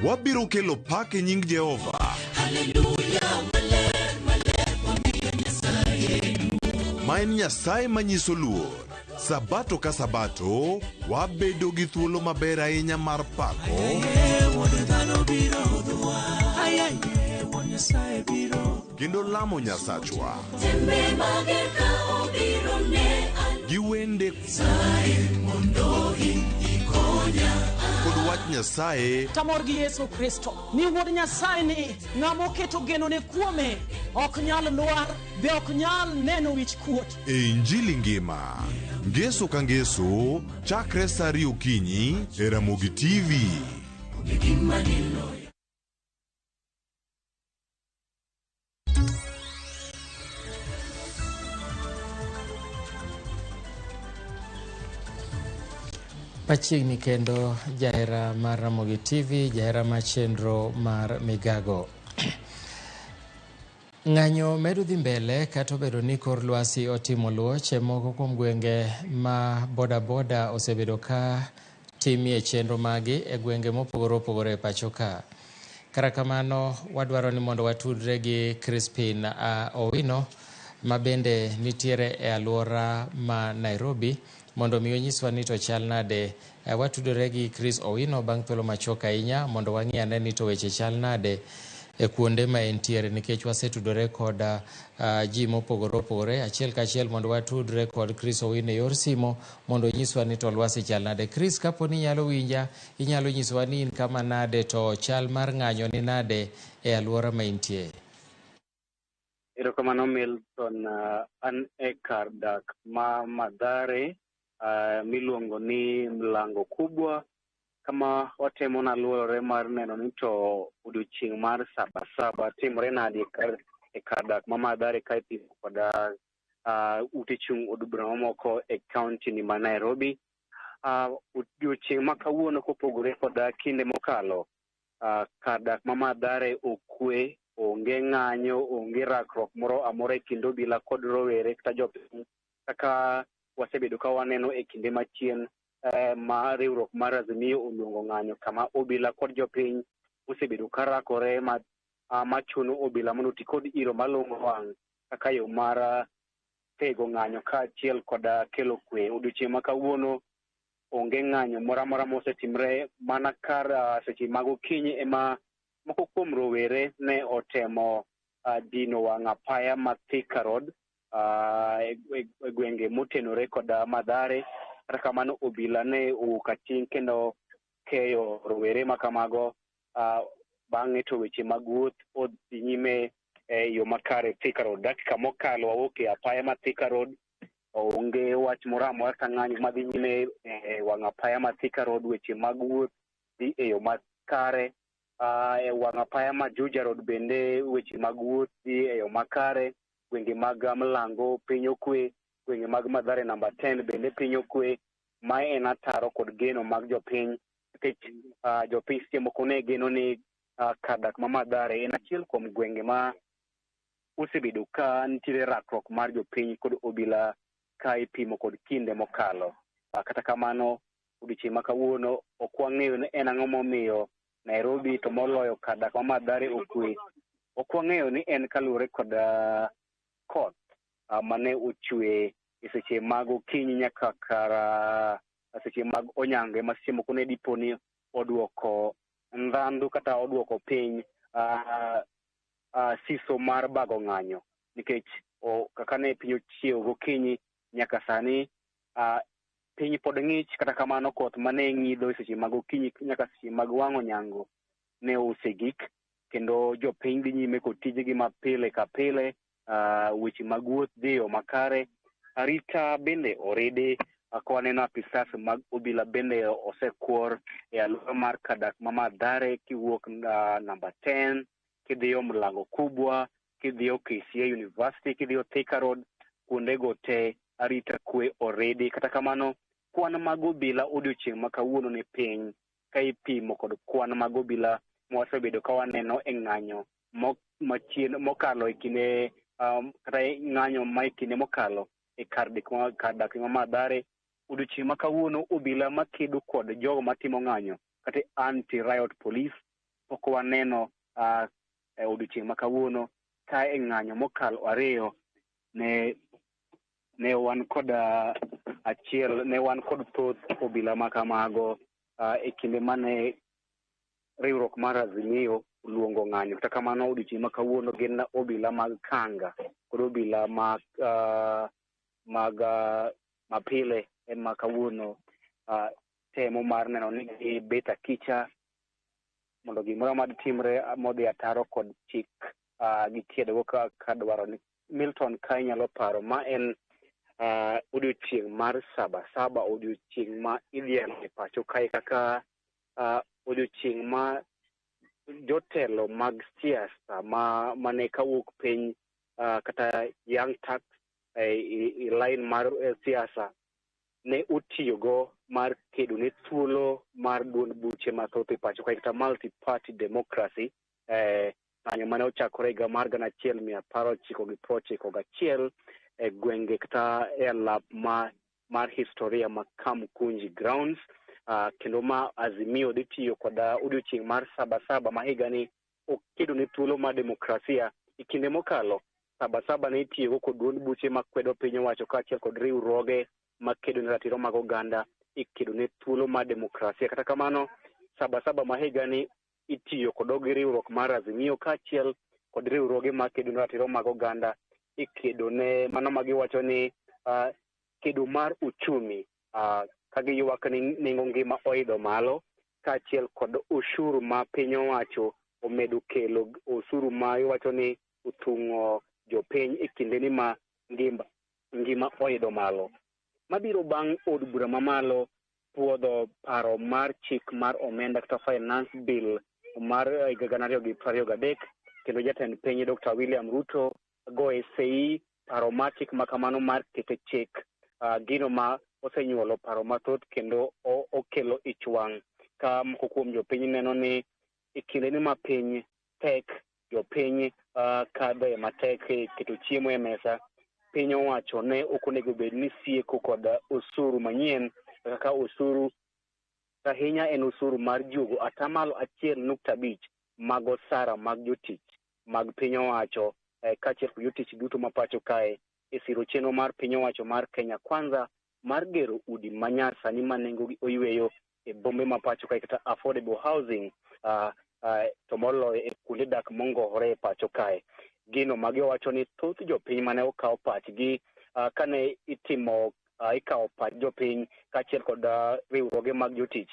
Wabiro kelo pak e nying Jehova. Ma en Nyasaye manyiso luor. Sabato ka sabato, wabedo gi thuolo maber ahinya mar pako kendo lamo Nyasachwa gi wende kod wach Nyasaye. Tamor gi Yesu Kristo ni wuod Nyasaye ni ng'ama oketo genone kuome ok nyal lwar be ok nyal neno wich kuot. E Injili ngima, ngeso ka ngeso, chakre saa 2 okinyi e Ramogi TV. Machiegni kendo jahera mar Ramogi TV, jahera mar chenro mar Migago. Ng'anyo medo dhi mbele kata obedo ni kor lwasi otimo luoch e moko kuom gwenge ma bodaboda osebedo ka timie chenro magi e gwenge mopogore opogore e pacho ka. Kata kamano, wadwaro ni mondo watudre gi Crispin Owino ma bende nitiere e alwora ma Nairobi mondo mi onyiswa ni to chal nade. Watudore gi Chris Owino bang' thuolo machuok ahinya mondo wang'i ane ni to weche chal nade e kuonde ma entiere, nikech wasetudore kod ji mopogore opogore achiel kachiel mondo watudre kod Chris Owino e yor simo mondo onyiswa ni to lwasi chal nade. Chris, kapo ni inyalo winja, inyalo nyisowa ni in kama nade to chal mar ng'anyo ni nade e alwora ma intie? Erokamano Milton, an e kar dak ma Mathare miluongo ni Mlango Kubwa, kama watemo naluorore mar neno ni to odiochieng' mar Sabasaba timore nade e kar dak ma Mathare ka ipimo koda ute chung' od bura mamoko e kaunti ni ma Nairobi. Odiochieng' ma kawuono kopogore koda kinde mokalo, kar dak ma Mathare okwe, onge ng'anyo, onge rakruok moro amora e kind obila kod rowere kata jopiny kaka wasebedo ka waneno e kinde machien ma riwruok mar Azimio oluongo ng'anyo kama obila kod jopiny osebedo ka rakore machuno obila mondo oti kod iro malong'o wang' kaka yo mar thego ng'anyo kaachiel kod kelo kwe. Odiochieng' ma kawuono onge ng'anyo moro amora mosetimre, mana kar seche mag okinyi ema moko kuom rowere ne otemo dino wang' apaya ma Thika Road e gwenge motenore kod Mathare. Kata kamano obila ne owuok aching' kendo keyo rowere makamago. Bang'e to weche mag wuoth odhi nyime e yo makare Thika Road. Dakika mokalo wawuok e apaya ma Thika Road, onge wach moro amora kata ng'anyo madhi nyime e wang' apaya ma Thika Road. Weche mag wuoth dhi e yo makare. E wang' apaya ma Juja Road bende weche mag wuoth dhi e yo makare. Gwenge mag Mlango piny okwe, gwenge mag Mathare namba 10 bende piny okwe. Mae en ataro kod geno mag jopiny, nikech jopiny seche moko ne geno ni kar dak ma Mathare en achiel kuom gwenge ma osebedo ka nitiere rakruok mar jopiny kod obila ka ipimo kod kinde mokalo. Kata kamano odiochieng' ma kawuono ok wang'eyo ni en ang'o momiyo Nairobi to moloyo kar dak ma Mathare okwe. Ok wang'eyo ni en kaluwore kod koth mane ochwe e seche mag okinyi nyaka kar seche mag onyango, ema seche moko ne dipo ni oduoko ndhandhu kata oduoko piny siso mar bago ng'anyo, nikech kaka ne piny ochiew gokinyi nyaka sani piny pod ng'ich. Kata kamano koth mane ng'idho e seche mag okinyi nyaka seche mag wang' onyango ne osegik, kendo jopiny dhi nyime kod tijegi ma pile ka pile. Weche mag wuoth dhi e yo makare, arita bende oridi. Ka waneno apisas mag obila bende osekuor e alwora mar kar dak ma Mathare, kiwuok namba 10 kidhiyo Mlango Kubwa, kidhiyo KCA University, kidhiyo Thika Road, kuondego te arita kwe oridi. Kata kamano kwan mag obila odiochieng' ma kawuono ni piny ka ipimo kod kwan mag obila mwasebedo ka waneno e ng'anyo machien mokalo e kinde kata ng'anyo ma e kinde mokalo e kar dak ma Mathare. Odiochieng' ma kawuono obila makedo kod jogo matimo ng'anyo kata anti riot police pok waneno e odiochieng' ma kawuono, ka e ng'anyo mokalo ariyo ne wan kod achiel, ne wan kod thoth obila makamago e kinde mane riwruok mar Azimio oluongo ng'anyo. Kata kamano odiochieng' ma kawuono gin obila mag kanga kod obila mag mapile ema kawuono temo mar neno ni gibet akicha mondo gimoro madtimre modhi ataro kod chik gikiedogo ka dwaro ni. Milton, ka inyalo paro, ma en odiochieng' mar 7/7, odiochieng' ma idhialo e pacho kae kaka odiochieng' ma jotelo mag siasa mane kawuok piny kata Young Turks e line mar siasa ne otiyogo mar kedo ne thuolo mar duond buche mathoth e pacho kae kata multi party democracy, ng'anyo mane ochakore higa mar 1991 e gwenge kata e alap mar historia ma Kamkunji Grounds. Kendo ma Azimio dhi tiyo kod odiochieng' mar 7/7 ma higani okedo ne thuolo mar demokrasia. E kinde mokalo 7/7 ne itiyogo kod duond buche makwedo piny owacho kaachiel kod riwruoge makedo ne ratiro mag oganda e kedo ne thuolo mar demokrasia. Kata kamano 7/7 ma higani itiyo kod gi riwruok mar Azimio kaachiel kod riwruoge makedo ne ratiro mag oganda e kedo ne mano ma giwacho ni kedo mar uchumi, ka giywak ni nengo ngima oidho malo kaachiel kod ushuru ma piny owacho omedo kelo, osuru ma iwacho ni othung'o jopiny e kindeni ma ngima oidho malo. Mabiro bang' od bura mamalo puodho paro mar chik mar omenda kata finance bill mar 2023, kendo jatend piny Dr. William Ruto goye sei paro mar chik makamano mar kete chik, gino ma osenyuolo paro mathoth kendo okelo ich wang' ka moko kuom jopiny neno ni e kindeni ma piny tek, jopiny kadho matek e keto chiemo e mesa, piny owacho ne ok onego bed ni sieko kod osuru manyien kaka osuru ahinya en osuru mar juogo 1.5% mag osara mag jotich mag piny owacho kaachiel kod jotich duto ma pacho kae e siro chenro mar piny owacho mar Kenya Kwanza mar gero udi manyasani ma nengogi oyweyo e bombe ma pacho kae kata affordable housing, to moloyo e kuonde dak mongore e pacho kae. Gino magiwacho ni thoth jopiny mane okawo pachgi kane itimo ikawo pach jopiny kaachiel kod riwruoge mag jotich.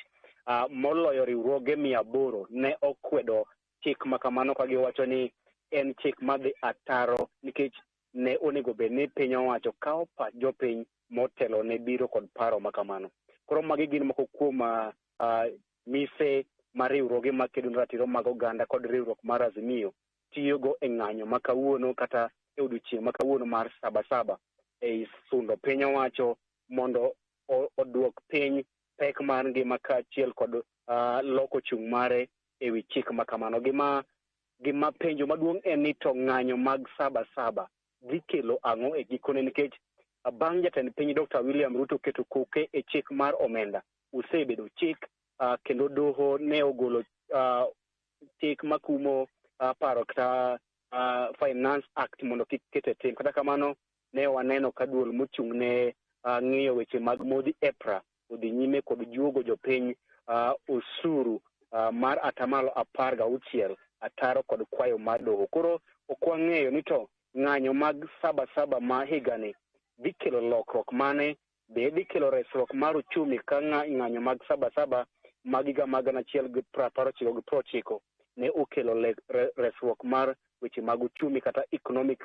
Moloyo riwruoge 800 ne okwedo chik ma kamano ka giwacho ni en chik madhi ataro nikech ne onego bed ni piny owacho kawo pach jopiny motelo ne biro kod paro ma kamano. Koro magi gin moko kuom mise mar riwruoge makedo ne ratiro mag oganda kod riwruok mar Azimio tiyogo e ng'anyo ma kawuono kata e odiochieng' ma kawuono mar Sabasaba ei sundo piny owacho mondo oduok piny pek mar ngima kaachiel kod loko chung' mare ewi chik ma kamano. Gima penjo maduong' en ni to ng'anyo mag Sabasaba dhi kelo ang'o e gikone, nikech bang' jatend piny Dr. William Ruto keto koke e chik mar omenda, osebedo chik kendo doho ne ogolo chik makumo paro kata Finance Act mondo kik kete tim. Kata kamano ne waneno ka duol mochung' ne ng'iyo weche mag modhi EPRA odhi nyime kod juogo jopiny osuru mar 16% ataro kod kwayo mar doho. Koro ok wang'eyo ni to ng'anyo mag Sabasaba ma higani dhi kelo lokruok mane, be dhi kelo resruok mar uchumi ka ng'anyo mag Sabasaba mag higa mag 1990 ne okelo resruok mar weche mag uchumi kata economic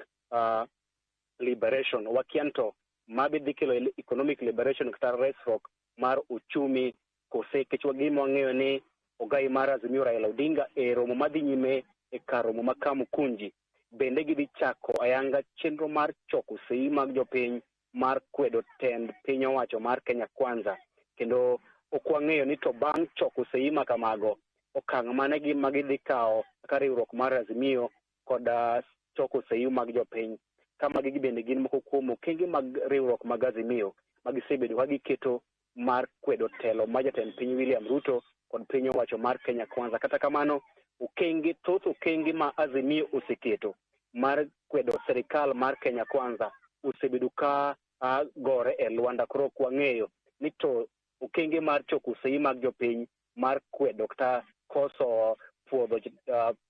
liberation. Wakia to mabe dhi kelo economic liberation kata resruok mar uchumi kose, kech gima wang'eyo ni ogai mar Azimio Raila Odinga e romo madhi nyime e kar romo ma Kamukunji bende gidhi chako ayanga chenro mar choko sei mag jopiny mar kwedo tend piny owacho mar Kenya Kwanza, kendo ok wang'eyo ni to bang' choko sei ma kamago okang' mane ma gidhi kawo kaka riwruok mar Azimio kod choko sei mag jopiny. Ka magi bende gin moko kuom okenge mag riwruok mag Azimio ma gisebedo ka giketo mar kwedo telo mar jatend piny William Ruto kod piny owacho mar Kenya Kwanza. Kata kamano thoth okenge ma Azimio oseketo mar kwedo sirikal mar Kenya Kwanza osebedo ka gore e lwanda. Koro ok wang'eyo ni to okenge mar choko sei mag jopiny mar kwedo kata koso puodho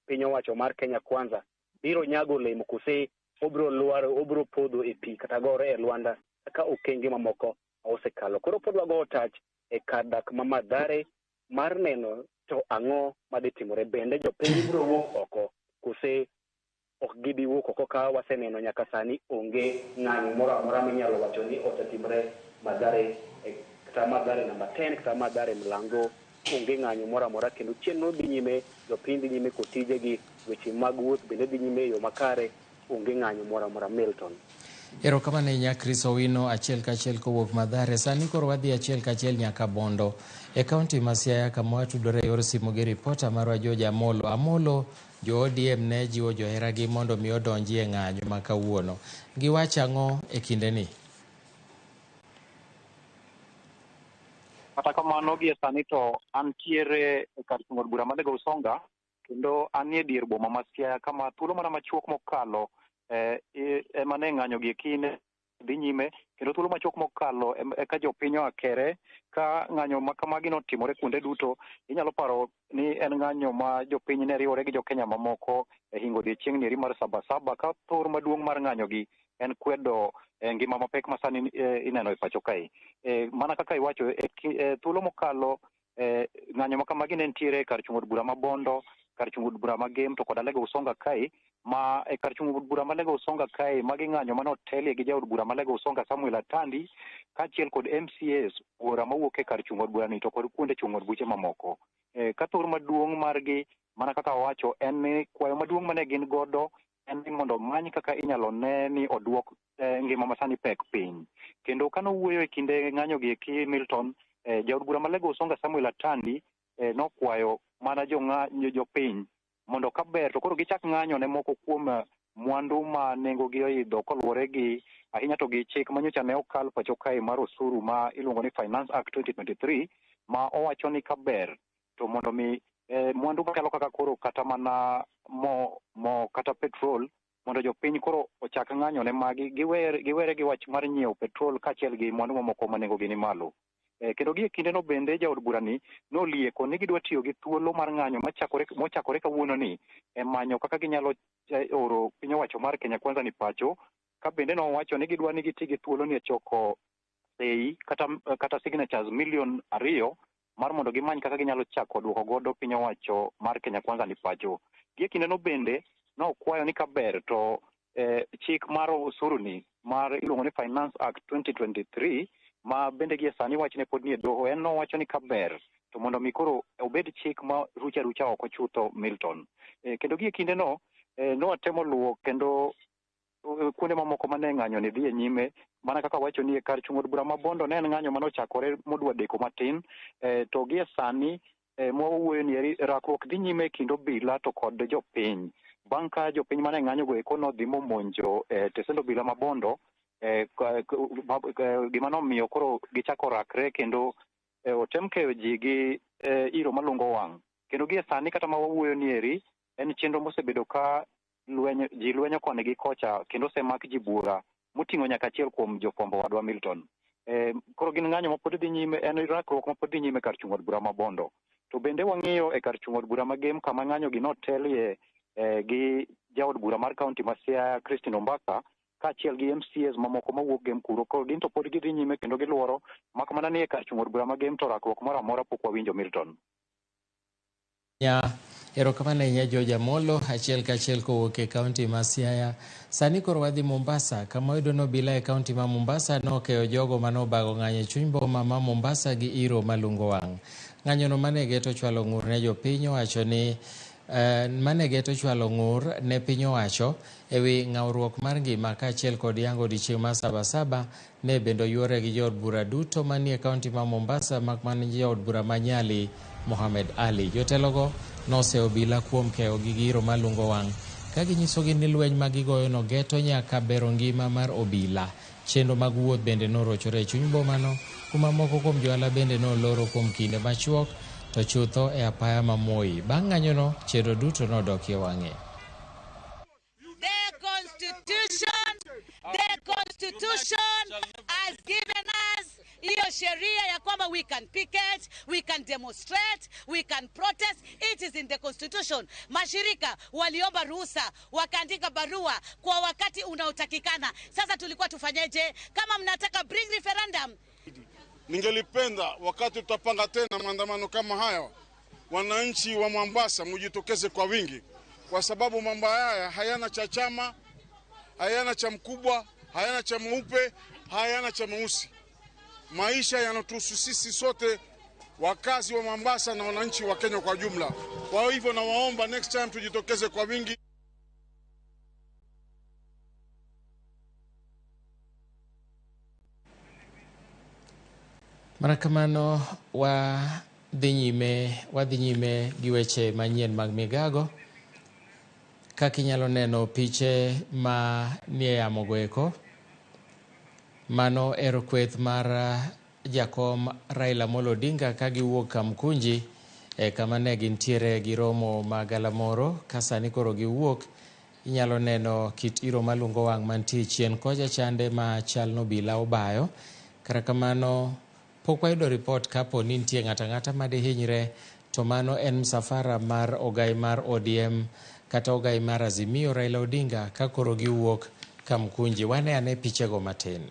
piny owacho mar Kenya Kwanza biro nyago olemo kose obiro lwaro, obiro podho e pi kata gore e lwanda kaka okenge mamoko osekalo. Koro pod wago tach e kar dak ma Mathare mar neno to ang'o madhi timore, bende jopiny biro wuok oko kose ok gibi wuok oko, ka waseneno nyaka sani onge ng'anyo moro amora minyalo wacho ni osetimore Mathare kata Mathare namba 10 kata Mathare Mlango, onge ng'anyo moro amora, kendo chenro dhi nyime, jopiny dhi nyime kod tijegi, weche mag wuoth bende dhi nyime e yo makare, onge ng'anyo moro amora. Milton. Erokamano ahinya Chris Owino, achiel kachiel kowuok Mathare. Sani koro wadhi achiel kachiel nyaka Bondo e kaunti ma Siaya, kama watudore e yor simu gi ripota marwa George Amolo. Amolo, jo ODM ne jiwo joheragi mondo mi odonji e ng'anyo ma kawuono. Giwacho ang'o e kindeni? Kata kamano gie sani to antiere e kar chung' od bura ma Alego Usonga, kendo anie dier boma ma Siaya kama thuolo mana machuok mokalo ema ne ng'anyo gi kinde dhi nyime, kendo thuolo machuok mokalo eka jopiny oakere ka ng'anyo ma kamagi notimore kuonde duto. Inyalo paro ni en ng'anyo ma jopiny ne riwore gi jokenya mamoko e hingo odiechieng' ni mar Sabasaba, ka thor maduong' mar ng'anyo gi en kwedo ngima mapek ma sani ineno e pacho kae. Mana kaka iwacho thuolo mokalo ng'anyo ma kamagi ne nitiere e kar chung' od bura ma Bondo, kar chung' od bura ma Gem to kod Alego Usonga kae, ma e kar chung' od bura ma Alego Usonga kae magi ng'anyo mane otelie gi jaod bura ma Alego Usonga Samuel Atandi kaachiel kod MCAs buora mawuok e kar chung' od bura ni to kod kuonde chung' od buche mamoko. Ka thor maduong' margi mana kaka owacho en ni kwayo maduong' mane gin godo en ni mondo omany kaka inyalo ne ni oduok ngima masani pek piny. Kendo kane owuoyo e kinde ng'anyo gi eki Milton, jaod bura ma Alego Usonga Samuel Atandi nokwayo mana jopiny mondo kaber to koro gichak ng'anyo ne moko kuom mwandu ma nengo gi oidho koluwore gi ahinya to gi chik manyocha ne okal pacho kae mar osuru ma iluongo ni Finance Act 2023 ma owacho ni kaber to mondo mi mwandu machalo kaka koro kata mana mo kata petrol mondo jopiny koro ochak ng'anyo ne magi giwere gi wach mar nyiewo petrol kaachiel gi mwandu mamoko ma nengo gi ni malo. Kendo gie kindeno bende jaod burani nolieko ni gidwa tiyo gi thuolo mar ng'anyo mochakore kawuono ni e manyo kaka ginyalo oro piny owacho mar Kenya Kwanza ni pacho, ka bende nowacho ni gidwa ni giti gi thuolo ni e choko sei kata signatures 2 million mar mondo gimany kaka ginyalo chako duoko godo piny owacho mar Kenya Kwanza ni pacho. Gie kindeno bende nokwayo ni kaber to chik mar osuru ni mar iluongo ni Finance Act 2023, ma bende gie sani wachne pod nie doho, en nowacho ni kaber to mondo mi koro obed chik ma rucha rucha oko chutho, Milton. Kendo gie kindeno nowatemo luwo kendo kuonde mamoko mane ng'anyo ni dhi e nyime, mana kaka wacho ni e kar chung' od bura ma Bondo ne en ng'anyo manochakore modwa deko matin, to gie sani mwawuoyo ni eri rakruok dhi nyime e kind obila to kod jopiny, bang' ka jopiny mane ng'anyo go eko nodhi momonjo tesend obila ma Bondo, gima nomiyo koro gichako rakre kendo otem keyo ji gi iro malungo wang'. Kendo gie sani kata ma wawuoyo ni eri en chenro mosebedo ka lweny ji lwenyo koni gi kocha, kendo osemak ji buora moting'o nyaka achiel kuom jofwambo wadwa, Milton. Koro gin ng'anyo ma pod dhi nyime, en rakruok ma pod dhi nyime kar chung' od bura ma Bondo. To bende wang'iyo e kar chung' od bura ma Gem, kama ng'anyo gi notelie gi jaod bura mar kaunti ma Siaya, Christine Ombaka, kaachiel gi MCAs mamoko mawuok Gem kuro. Koro gin to pod gidhi nyime kendo giluoro, mak mana ni e kar chung' od bura ma Gem to rakruok moro amora pok wawinjo, Milton. Nya erokamano ahinya, George Amolo, achiel kachiel kowuok e kaunti ma Siaya. Sani koro wadhi Mombasa, kama wayudo ni obila e kaunti ma Mombasa nokeyo jogo manobago ng'anyo e chuny boma ma Mombasa gi iro malungo wang'. Ng'anyono mane geto chwalo ng'ur ne jopiny owacho ni mane geto chwalo ng'ur ne piny owacho ewi ng'awruok mar ngima kaachiel kod yango odiochieng' mar Sabasaba ne bende oyuore gi jood bura duto manie kaunti ma Mombasa, mak mana jaod bura ma Nyali, Mohamed Ali. Jotelogo noseyo obila kuom keyo gi giro malungo wang' ka ginyisogi ni lweny ma gigoyono geto nyaka bero ngima mar obila. Chenro mag wuoth bende norochore e chuny bomano, kuma moko kuom johala bende noloro kuom kinde machuok to chutho e apaya ma Moi. Bang' ng'anyono, chenro duto nodokie wang'e. The constitution has given us hiyo sheria ya kwamba we can picket, we can demonstrate, we can protest. It is in the constitution. Mashirika waliomba ruhusa, wakaandika barua kwa wakati unaotakikana. Sasa tulikuwa tufanyeje? Kama mnataka bring referendum. Ningelipenda wakati tutapanga tena maandamano kama haya, wananchi wa Mombasa mujitokeze kwa wingi, kwa sababu mambo haya hayana cha chama, hayana cha mkubwa, hayana cha mweupe, hayana cha mweusi. Maisha yanatuhusu sisi sote, wakazi wa Mombasa na wananchi wa Kenya kwa jumla. Kwa hivyo nawaomba next time tujitokeze kwa wingi. Mana kamano wadhi nyime gi weche manyien mag migago. Kaka inyalo neno piche ma nie yamo go eko, mano ero kweth mar jakom Raila Amolo Odinga ka giwuok Kamkunji e kama ne gintiere gi romo ma galamoro, ka sani koro giwuok. Inyalo neno kit iro malungo wang' mantie chien kocha chande ma chal nobila obayo. Kata kamano pok wayudo ripot kapo ni nitie ng'ato ang'ata madihinyre, to mano en msafara mar ogai mar ODM kata ogai mar Azimio, Raila Odinga, ka koro giwuok Kamkunji. Wane ane pichego matin.